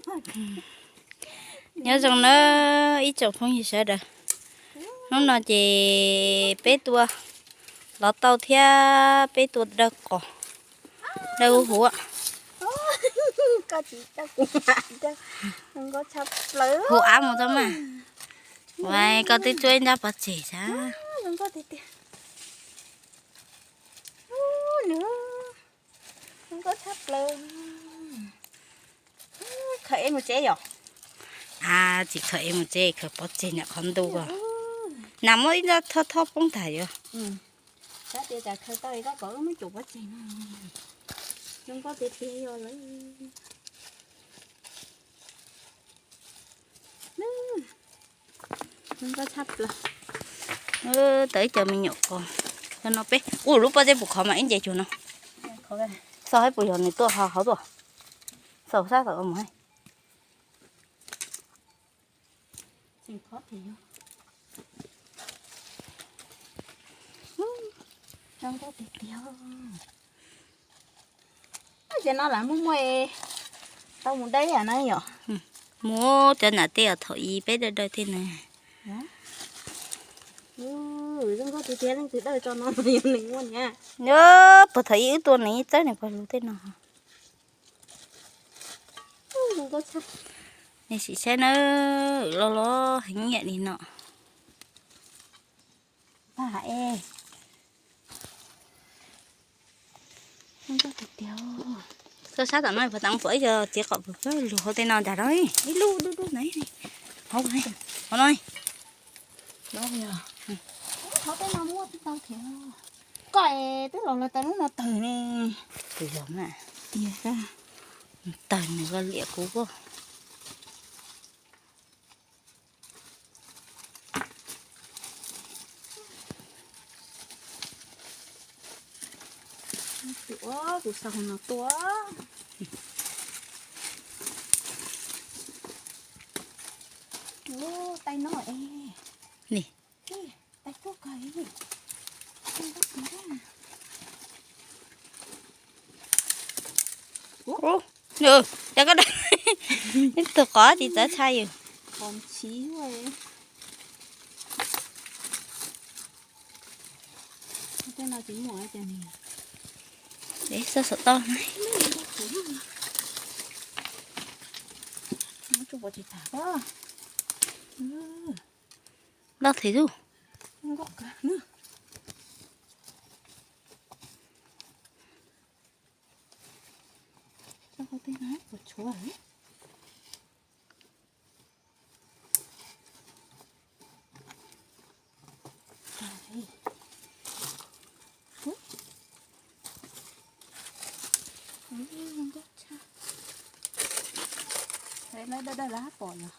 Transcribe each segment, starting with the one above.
Nyob zoo nawb ib tsoom phooj ywg sawv daws. Hnub no ces peb tua lov tau thiab peb tua dawb qos, dawb huv huv. Hu av mus tau mas. Ua koj twb tsuab ib nrab pov tseg sab. Khaws es mus tsev yom? A, tsis khaws es mus tsev, khaws pov tseg nram qhov ntuj ko. Nas muab ib nrab thob thob poob tag yom. Tau ib co me nyuam qos no peb ua lub pob zeb puas khov mas ib nce cuag no. Xauj saib puas yog nws tuaj ho hauv tuaj. Xauj sab tom mus. Ces no lam muaj muaj tau mus dawb na yom. Muab cov nam tej os thaum i peb dawb dawb thiab na. Puag thaum i wb tua nws txawb nws pog lug tej no. Nej sim saib nawb, loj loj heev ib yam li no. Koj sab tom no puas tas pom ib co txiv qaum pwg lug hauv tej no ntag no, ib lub dub dub ntawd hauv no. Koj es twb los los tau lub no tawg ne. Tiag, tawg nws koj liam kuv koj. Tus ua tus xaus no tua. Ub, taij no es. Nis. Taij tuaj kawg li. Ub, yog koj da tus qov tsis txawv tshaj yus. Xauj saum toj na. Loj thiab ub. Dawb dawb lawm pom yog.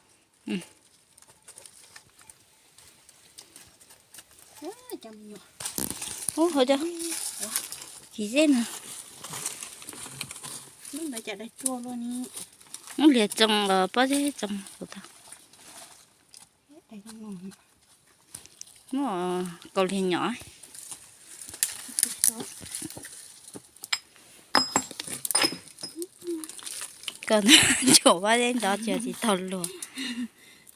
Ub, hauv cov txiv zeb no. Ub, liag tsoo los pob zeb tsoo kuv tau. Muab kaus liag nyom. Koj ntsuam pob zeb ntov tsis tau luag.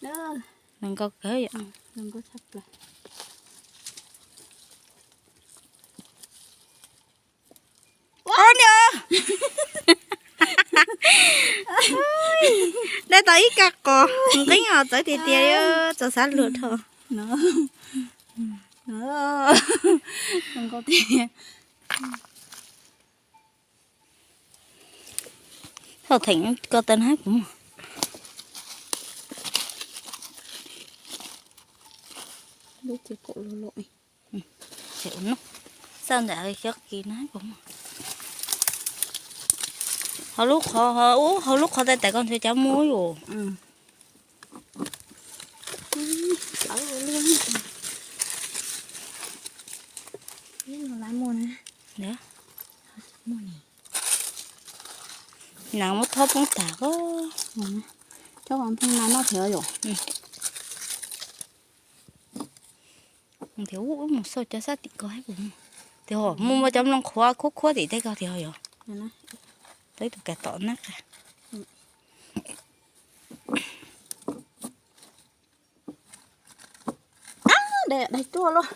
Zoo nkauj kawg yom. Ub, niam, dai tau ib kab qos nqeeb os, txawv tiag tiag, txaus xav luag dhau. Thauj theem ko taw na kuv muag. Lub txiv qaum loj loj. Xauj ntawm xyob kis na kuv muag. Hauv lub qhov, ub, hauv lub qhov tais tais ko ntshe cov muaj yus. Nas muab thob poob tag. Cov nas noj thiab yom. Tias ub, mus xauj cov sab tim ko. Tias muaj muaj cov nplooj qhuav khuab khuab tim tej ko tias yog. Tau ib tug kas tom na. Daig tuaj los,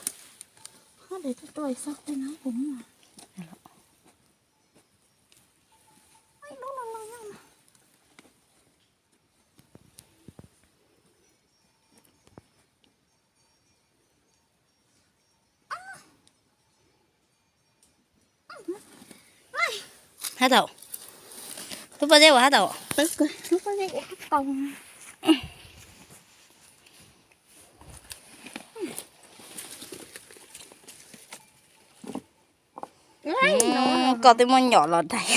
daig tuaj tuaj xauj tej no puas muaj. Hab tau, lub pob zeb ua hab tau. Koj twb muab nyom los daig.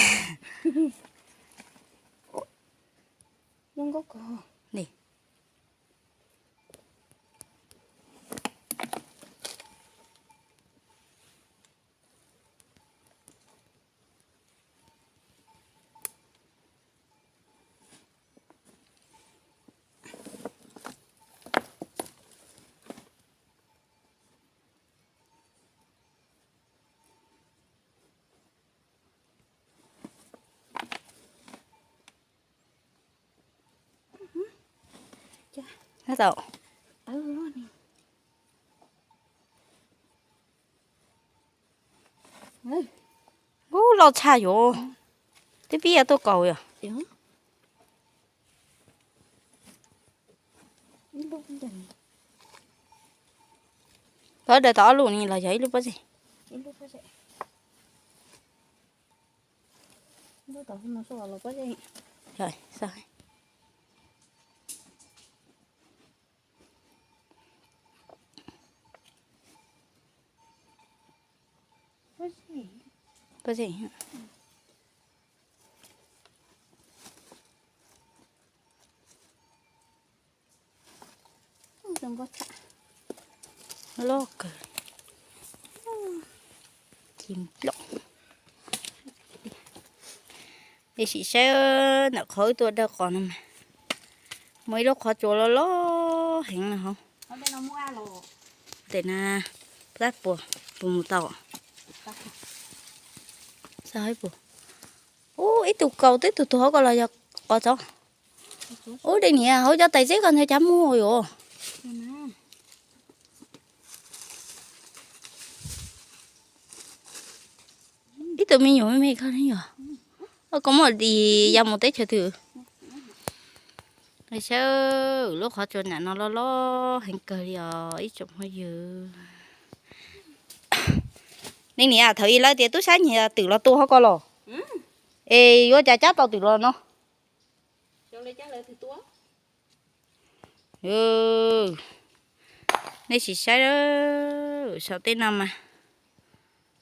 Hab tau. Ub, loj tshaj yuav. Twb pib tuaj kaus yom. Koj daws tau ob lub ni los yog ib lub pob zeb? Pob zeb. Loj kawg. Ci nplooj. Sim saib ntawm qhov wb tuaj dawb qos no mas muaj ib lub qhov tsua loj loj heev no hauv. Tes na, pab puas, puas mus tau? Xav puas? Ub, ib tug kaus twb tug tug hauv ko los yog qos txob? Ub, dej niam hauv cov tais zeb ko ntawd cas muaj yuav. Ib tug me nyuam me me ko ne yog. Koj muaj dis ya mus teb chaws twg? Saib lub qhov tsua nam no loj loj heev kawg li os ib tsoom phooj ywg. Nej niam, thaum ub lawv tias tub sab nyiag twm los tua hauv ko los, es yuav cas cab tau twm los no? Nej sim saib, saum tej no mas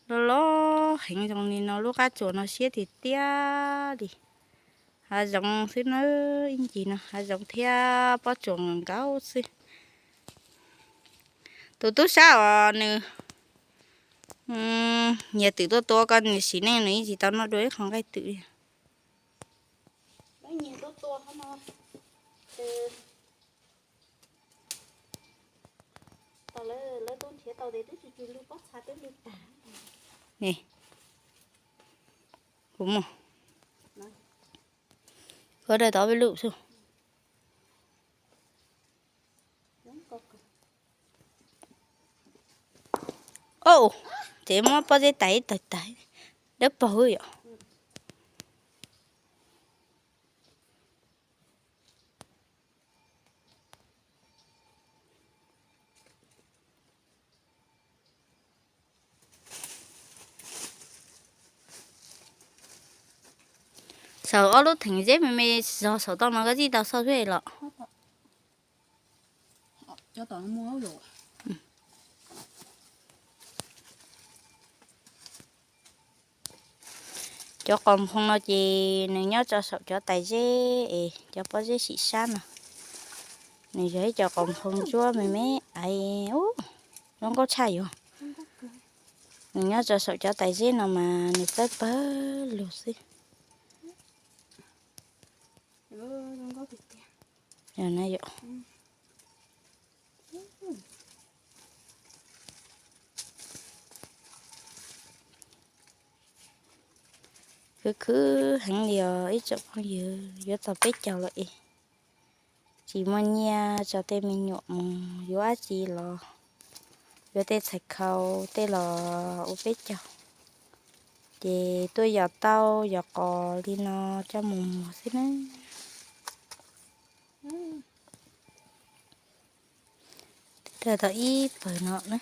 loj loj heev zoo li no, lub qab tsuas no siab tiag tiag li. Hav zoov xwb na, ib ncig no hav zoov thiab pob tsuas nkaus xwb. Tus tub sab os nws nyiag twm tuaj tua ko, nws sim neej nws yeej tsis tau noj dua ib qho nqaij twm li. Kuv daws tau peb lub xwb. Au, ces muab pob zeb tais ib tawg tag, dawb paug yom. Saum ob lub theem zeb me me zog saum toj no koj txij tau xauj xwb los. Cov qos nphoo no ces nws nyob rau saum cov tais zeb es cov pob zeb sim sab no. Nws yog ib co qos nphoo ntsuab me me aiv, zoo nkauj tshaj yuav. Nws nyob rau saum cov tais zeb no mas nws txawb pawg lug xwb. Khwv khwv heev li os ib tsoom phooj ywg, yuav txog peb caug lawm es tsis muaj nyiaj tso tej me nyuam mus yuav dab tsi los. Yuav tej txhais khau tej los ua peb caug, ces tuaj yos tau yos qos li no coj mus muag xwb na. Tau ib pawg no na.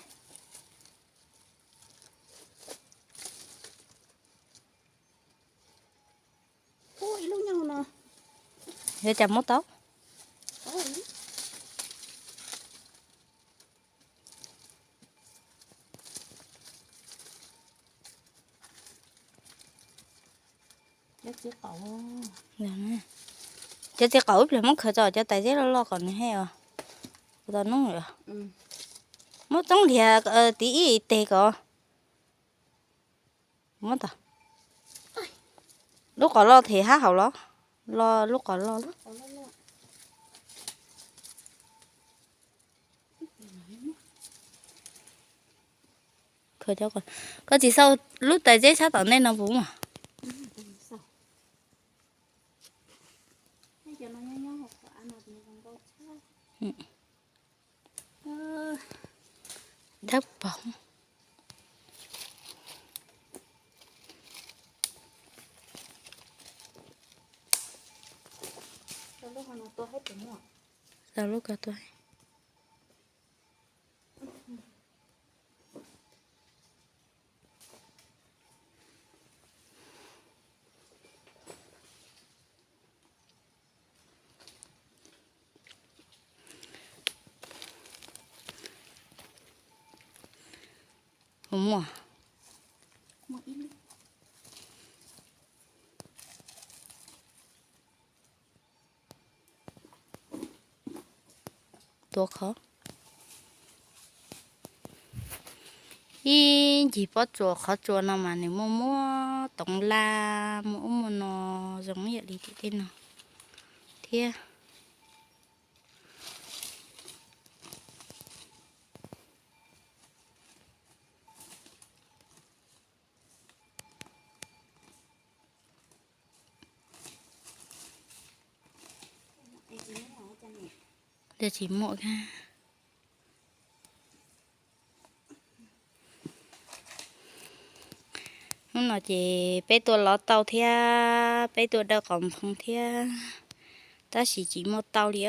Yuav cas muab tau? Cov txiv qaub ib pliag muab khaws tso cov tais zeb loj loj kom nws he os. Kuv tau nub muab txoob liag tiv ib teg kom muab tau. Lub qos loj them hab haum los? Lub qos loj. Koj tsis xauj lub tais zeb sab tom ntej no puas muaj? Dawb paug. Lub ko tua. Puas muaj? Tua qhov, ib ncig pob tsuas qhov tsua no mas nws muaj muab toov laj muaj ub muaj no zoo ib yam li tim tej no thiab. Tsis muaj. Hnub no ces peb tuaj lov tau thiab peb tuaj dawj qos nphoo thiab, tab sis tsis muaj tau li,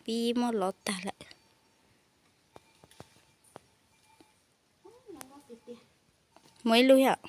pib muab lov tag lawm. Muaj ib lub thiab.